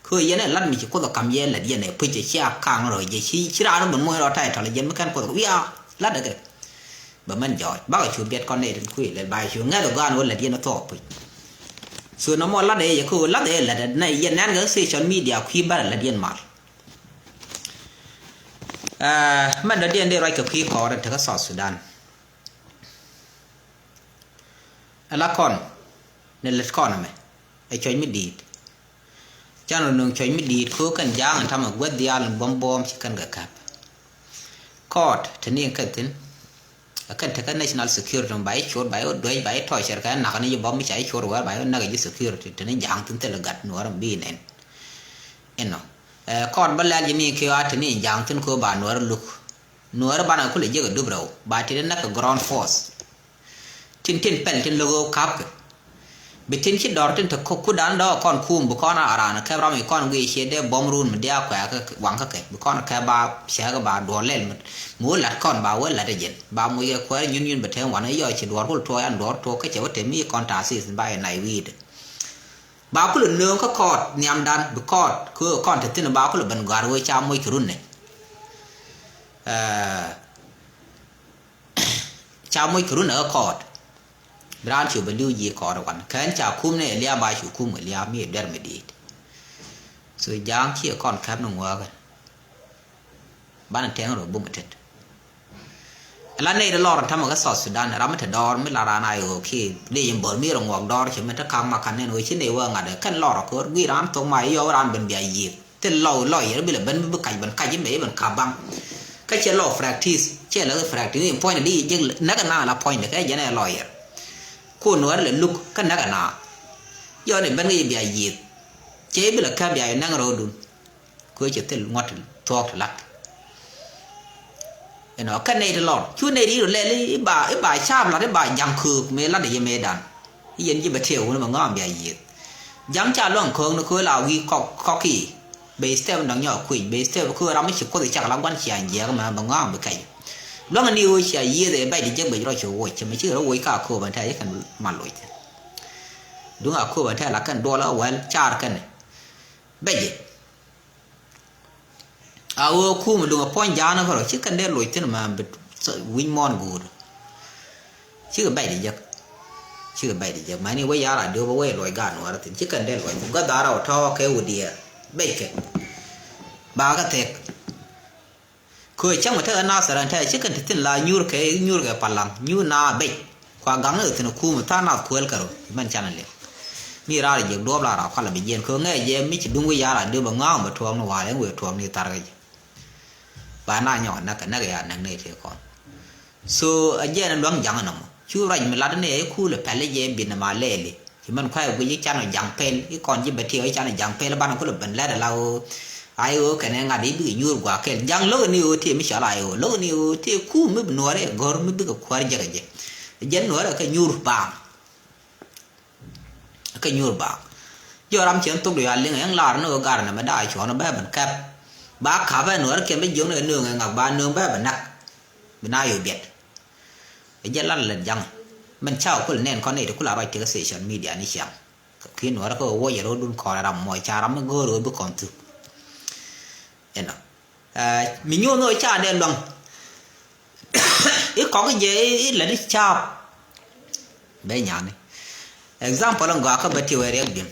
Kä yɛn ɛ lat mi ci kuoth ɛ kam yɛ lɛt yɛn ɛ puc ɛ cia kaŋ rɔ jɛ ci ci raan rɔ ben muɔ̱ny rɔ ta̱y tɔl ɛ jɛn mi kɛn kuoth wiaa lat ɛ kɛ. Bɛ mɛn jɔɔc bakɛ cu biɛt kɔn nɛy tin kui̱ lɛl ba cu ŋɛth ɛ gɔaan wä lät yɛn ɛ thuɔk puc. So nɔmɔ lat ɛ yɛ kä wä lat ɛ lät ɛ nɛ yɛn nɛn kɛ social media kui̱ bär ɛ lät yɛn mal. Mɛn dɔ̱diɛn dee ruac kɛ kui̱ kɔɔr ɛ tekä South Sudan. Ɛ la kɔn ni lät kɔn ɛmɛ ɛ cuɔ̱c mi di̱i̱t. Can rɔ nöŋ cuɔ̱c mi di̱i̱t köök kɛn ja̱a̱ŋ in tamɛ guäth diaal in buɔ̱m buɔ̱ɔ̱m ci kɛn kɛ käp. Kɔɔt te ni kɛn thi̱n. Ɛ kɛn tekä national security ba i̱ cuɔ̱t ba i̱ wä duec ba i̱ tɔcɛr kɛ nak ni ji̱ bɔm mi ca i̱ cuɔ̱t wɛr ba i̱ wä nak ji̱ security te ni ja̱a̱ŋ thi̱n thilɛ gat nuɔ̱ɔ̱r in bi nɛn. Inɔ ɛ kɔɔt bä lɛl ji̱ ni kiɛ wa te ni ja̱a̱ŋ thi̱n köök ba nuɔ̱ɔ̱r luk. Nuɔ̱ɔ̱r banɛ kulɛ jiäk ɛ dup rɛw ba ti di nak kɛ ground force. Tin tin pɛl tin lo̱k ɣöö ka̱pkɛ. Bi tin ci dɔ̱r tin te kudan dɔ̱k kɔn kum bi kɔn a raan kɛp ram i̱ kɔn guiy ciɛ dee bɔm run mi dee a kuɛɛkä waŋkä kɛ bi kɔn kɛp ba cɛɛkä ba duɔ̱ɔ̱r lɛl mi wä la̱t kɔn ba wä la̱t ɛ jɛn ba moc kɛ kuɛɛr nyun nyun bɛ te wan i̱ yɔc ci duɔ̱ɔ̱r kul tuɔɔk an duɔ̱ɔ̱r tuɔɔk kä cɛ wä te mi kɔn ta̱a̱ thith ba yɛ nay wi̱i̱dɛ. Ba kulɛ nööŋ kä kɔɔt nhiamdan bi kɔɔt kɛ ɣöö kɔn te thi̱n ba kulɛ ben gɔ̱a̱r ɣöö ca moc kɛ run nɛ. Ca moc kɛ run ɛ kä kɔɔt. Bi raan cu bɛ li̱w ji̱ kɔɔt ɛ wan kɛn ca kum ni ɛ lia̱a̱ ba cu kum ɛ lia̱a̱ mi ɛ duer mi di̱i̱t. So ja̱a̱ŋ ci ɛ kɔn käp ni ŋuäkä. Banɛ tɛŋ rɔ bum ɛ tet. Ɛ la nɛy rɛ lɔr ɛ ta̱mɛ kä South Sudan ram mi te dɔɔr mi la raan a yo̱o̱ kiɛ dee yɛn bäär mi rɔ ŋuɔk dɔɔr cɛ mi te ka̱ŋ ma ka̱n nɛn ɣöö ci nɛy wä ŋa̱t ɛ kɛn lɔr ɛ ko̱r guiy raan thok ma yɔw raan ben bia yiëëk. Thil lɔw lɔy yɛr bi lɛ ben bi kac ben kac in bɛ i̱ ben ka̱p baŋ. Kä cɛ lɔ practice, cɛ lɛ practice ni puɔ̱nydɛ di jek näk ɛna la puɔ̱nydɛ kɛ jɛn ɛ lawyer. Ku nuɔr lɛ luk kä näk ɛna. Jɔni ben kɛ ji̱ bia yieth. Cɛ i̱ bi lɛ kä bia yɛ näk rɔɔdun. Kɛ cɛ thil ŋuɔ̱t thuɔɔk ti lat. Inɔ kä nɛy ti lɔr cu nɛy ti rɔ lɛl i̱ ba i̱ ba caap lat i̱ ba ja̱ŋ köök mëë lat i̱ yɛ mëëdan. I̱ yɛn ji̱ bɛ tiɛɛk wun bɛ ŋɔ̱a̱ŋ bia yiëth. Ja̱ŋ ca luäŋ köök ni köök la wi̱i̱ kɔk kɔk i̱. Bɛ step dɔ̱ŋ nyɔk kui̱ny bɛ step köök ram mi ci kuoth i̱ cak la gua̱n ciaŋ jiɛɛk mɛ bɛ ŋɔ̱a̱ŋ bi kɛc. Luäŋ ni ɣöö cia yiëth ɛ bɛc di jek bɛ rɔ ci woc cɛ mɛ ci rɔ woc ka köök bɛ tɛ̈ ci kɛn mal loc. Duŋ a köök bɛ tɛ̈ la kɛn duɔl a wɛl car kɛn. Bɛc A ɣöö kum duŋ a puɔ̱ny ja̱a̱n kärɔ ci kɛn dee loc thi̱n ma bi wi̱ny muɔ̱ɔ̱n guut. Cikɛ bɛc di jek. Cikɛ bɛc di jek mani wec ya̱r a diop a wec loc gaat nuɔ̱ɔ̱rä thi̱n ci kɛn dee loc thi̱n gua̱th da̱a̱r a wä tɔ̱ kɛ wä diɛɛr. Bɛckɛ ba kä thɛk. Kö cäŋ mi tekɛ nath thɛrɛn tɛ̈ ci kɛn ti thi̱n la nyuur kɛ nyuur kɛ palaŋ nyuur na bɛc. Kua gaŋ ni thi̱n kum tha̱a̱ŋ nath kuël kɛ rɔ mɛn canɛ liŋ. Mi raar jiɛk duɔ̱ɔ̱p la raar kualɛ bi jiɛn kö ŋɛɛ jɛ mi ci duŋ wi̱c ya̱r a diop a ŋa̱a̱ŋ bɛ tuɔɔk ni wa̱a̱ ɛn wëë tuɔɔk ni tharkɛ jɛ. Ba na nyɔk näk kɛ näk ya näk ni tëë kɔn. So a jiɛn luäŋ ja̱ŋ nɔmɔ cu rac mi lat ni ɛ i̱ kuul ɛ pɛl i̱ jɛ bi nɛ ma lɛɛli. Ci mɛn kuay guic i̱ canɔ ja̱ŋ pɛl i̱ kɔn ji̱ bɛ tiɛw i̱ canɔ ja̱ŋ pɛl banɛ kulɛ ben lɛt ala ɣöö. Ai ɣöö kɛnɛ ŋa̱t i̱ bikɛ nyuur gua̱a̱ kɛl ja̱ŋ lo̱k ni ɣöö tiɛ mi cɔal ai ɣöö lo̱k ni ɣöö tiɛ kuum mi bi nuɔɔrɛ gɔ̱r mi bikɛ kuäär jɛkɛ jɛ. Jɛn nuɔɔrɛ kɛ nyuur baaŋ. Kɛ nyuur baaŋ. Jɔɔk ram cɛ thok di a liŋ ɛn lar ni ɣöö gar nɛ mɛ da̱a̱ cuɔ̱ɔ̱n bɛ ben kɛp. Ba ka̱pɛ nuɔɔrɛ kɛ mi jiökni kɛ nööŋ ɛ ŋak ba nööŋ bɛ ben näk. Bi na yo̱o̱ biɛt. Ɛ jɛ lat lät jaŋ. Mɛn ca kul nɛn kɔn nɛy ti kul a ruac tekɛ social media ni ciaŋ. Kɛ kui̱ nuɔɔrɛ kä ɣöö wuɔcɛ ro̱o̱dun kɔn ɛ ram mɔc ca ram mi go̱o̱r ɣöö bi kɔn thuk. Ɛnɔ. Ɛ mi nyuɔ̱th ni ɣöö ca dee luaŋ. I̱ kɔk i̱ jɛ i̱ lät i̱ caap. Bɛ nyani. Example in gɔaa kä bɛ ti wee riɛk bim.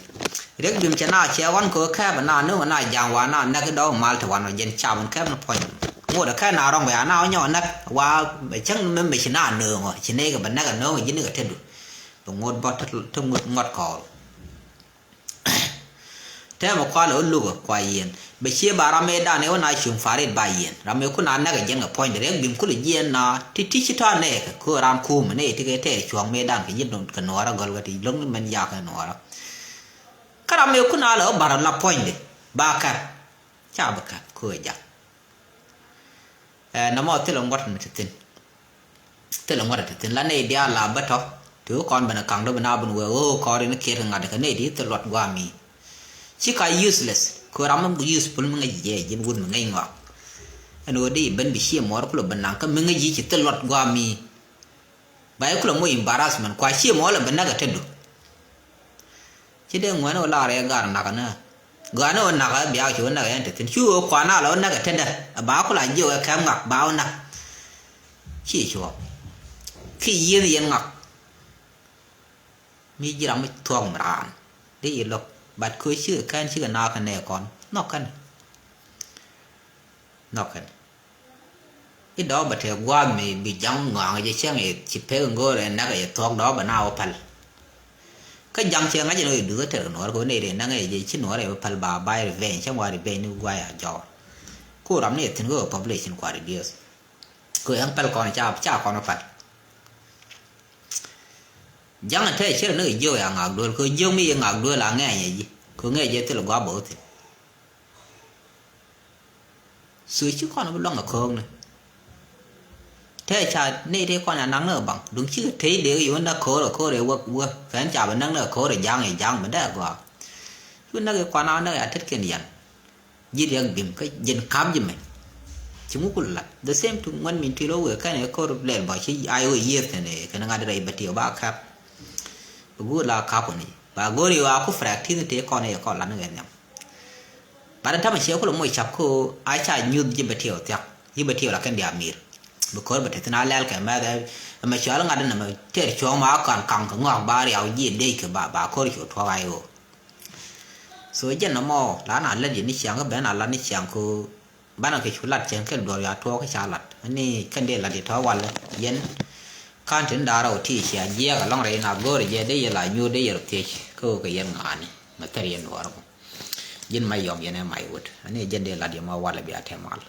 Riɛk bim cɛ na cɛ ɣɔn kɛ wee kɛɛp na ni wee na ja̱a̱ŋ wa na näk i̱ dɔw mal ti wan wee jɛn caap in kɛɛp ni puɔ̱ny. Ŋot ɛ kɛɛp na rɔ̱ŋ wee a na wee nyɔk näk wa bɛ cäŋ ni mɛ mɛ ci na nööŋɔ ci nɛy kɛ bɛ näk ɛ nööŋɔ ji̱n ni kɛ tetdu. Bɛ ŋot bɔ te ŋot ŋɔt kɔɔr. Tɛmɛ kualɛ wä lukä kua yieen bɛ cie ba ram mëë dan ëë wä na cuŋ parit ba yieen ram mëë kun a näk ɛ jiɛn kɛ puɔ̱nydɛ riɛk bim kulɛ jiɛɛn na ti ti ci tɔ̱ nɛɛkɛ köö ram kuumɛ nɛy ti kɛ tɛɛr cuɔ̱ɔ̱ŋ mëë dan kɛ ji̱ kɛ nuɔɔrä gɔl kɛ ti lo̱ŋ ni mɛn yakä nuɔɔrä. Kä ram mëë kun a lɛ wä bar la puɔ̱nydɛ ba kɛp ca bɛ kɛp köö ɛ jak. Ɛ nɔmɔ thilɛ ŋuɔ̱t mi ti thi̱n. Thilɛ ŋuɔ̱t ti thi̱n la nɛy diaal la bä tɔ̱. Ti wä kɔn ben ɛ ka̱ŋ dɔ bi na ben wee ɣöö kɔn rin kiɛt kɛ ŋa̱t kɛ nɛy di thil luɔt gua̱a̱mi. Ci ka useless kɛ ram mi useful mi ŋäc jiɛ ji̱n wut mi ŋäc ŋɔak. Ɛn ɣöö di ben bi ciɛ muɔɔr kulɛ ben naŋ kä mi ŋäc ji̱ ci thil luɔt gua̱a̱mi. Ba i̱ kulɛ moc embarrassment kua ciɛ muɔɔr lɛ ben näk ɛ tetdu. Ci dee ŋuɛ̈ni wä lar yɛ gar nak ni. Gɔaa ni wä nak ɛ biak ci wä nak yɛn te thi̱n ci wä kuan a la wä nak ɛ tetdä. Ɛ ba kula jiök ɛ kɛm ŋak ba wä nak. Ci cuɔ. Ki yieth yɛn ŋak. Mi ji̱ ram mi thuɔ̱k mi raan. Dee yi lo̱k. But kö cikɛ kɛn cikɛ nak kɛ nɛ kɔn. Nhɔk kɛn. Nhɔk kɛn. I̱ dɔ̱k bɛ tɛk gua̱a̱th mi bi ja̱ŋ ŋɔaŋ jɛ cäŋ i̱ ci pek in go̱o̱r in näk jɛ thuɔ̱k dɔ̱k bɛ na wä päl. Kä ja̱ŋ cɛ ŋa̱c in wä i̱ duth ɛ tɛr kɛ nuɔɔr kɛ wä nɛy rɛ näŋ ɛ jɛ ci nuɔɔr ɛ wä päl ba bay revenge cäŋ wa revenge ni guay a jɔɔr. Ku ram ni ɛ thi̱n kɛ wä population kua reduce. Kɛ wä ɛn päl kɔn ca ca kɔn wä päl. Ja̱ŋ in te cir ni kɛ jiök ya ŋak duel kɛ wä jiök mi yɛ ŋak duel a ŋɛɛny ɛ ji̱ kɛ wä ŋɛɛc jɛ thil gua̱a̱th bä wä thi̱n. Thuc ci kɔn bi luaŋ ɛ ko̱o̱kni. Tëë ca nɛy tëë kɔn a naŋ ni ɛ baŋ duŋ cikɛ tëë dee kɛ yo̱o̱n näk ko̱o̱r ɛ ko̱o̱r ɛ wäk wäk kɛn ca bi näk ni ɛ ko̱o̱r ɛ ja̱a̱ŋ ɛ ja̱a̱ŋ bi dee ɛ gɔaa. Cu näk ɛ kuan a näk ɛ a tetkiɛn yan. Ji̱ riɛk bim kä ji̱n ka̱p ji̱ mɛ. Ci ŋuk kul lat the same thing ŋuɛn min tuil wä wëë kɛn ɛ ko̱o̱r lɛl bɔ ci a yɛ wëë yiëëth kɛn ɛ kɛn ɛ ŋa̱t rɛy bɛ ti ɛ ba ka̱p. Bɛ guur la ka̱p kɔn i̱ ba go̱o̱r i̱ ɣaa ku practice tëë kɔn i̱ ɛ kɔn lat ni ɣɛn nhiam. Bat in tämɛ ciɛ kulɛ moc cap kä ɣöö a ca nyuth ji̱ bɛ tiɛw thia̱k ji̱ bɛ tiɛw la kɛn diaal mir. Bi ko̱r bɛ te thi̱n a lɛl kɛ mɛth ɛmɛ cɔal ŋa̱t in ɛmɛ tɛɛr cuɔ̱ɔ̱ŋ ma a ka̱n ka̱ŋ kɛ ŋɔak ba riaw ji̱ dec kɛ ba ba ko̱r cu tuɔ̱k a i̱ ɣöö. So jɛn nɔmɔ la na lät yɛ ni ciaŋ kä ben a lat ni ciaŋ kä banɛ kɛ cu lat cɛn kɛl duɔr ya tuɔɔk kä ca lat ni kɛn dee lat yɛ tɔ̱ walɛ yɛn. Ka̱n tin da̱a̱r rɛw ti cia jiɛɛk alɔŋ rɛy na go̱o̱rɛ jɛ dee yɛ la nyuur dee yɛ rɔ thiec kä ɣöö kɛ yɛn ŋa̱a̱ni mɛ thɛr yɛn duɔɔr bä. Ji̱n ma yɔm yɛn ɛ may wut ani jɛn dee lat yɛ ma walɛ bia tɛmal.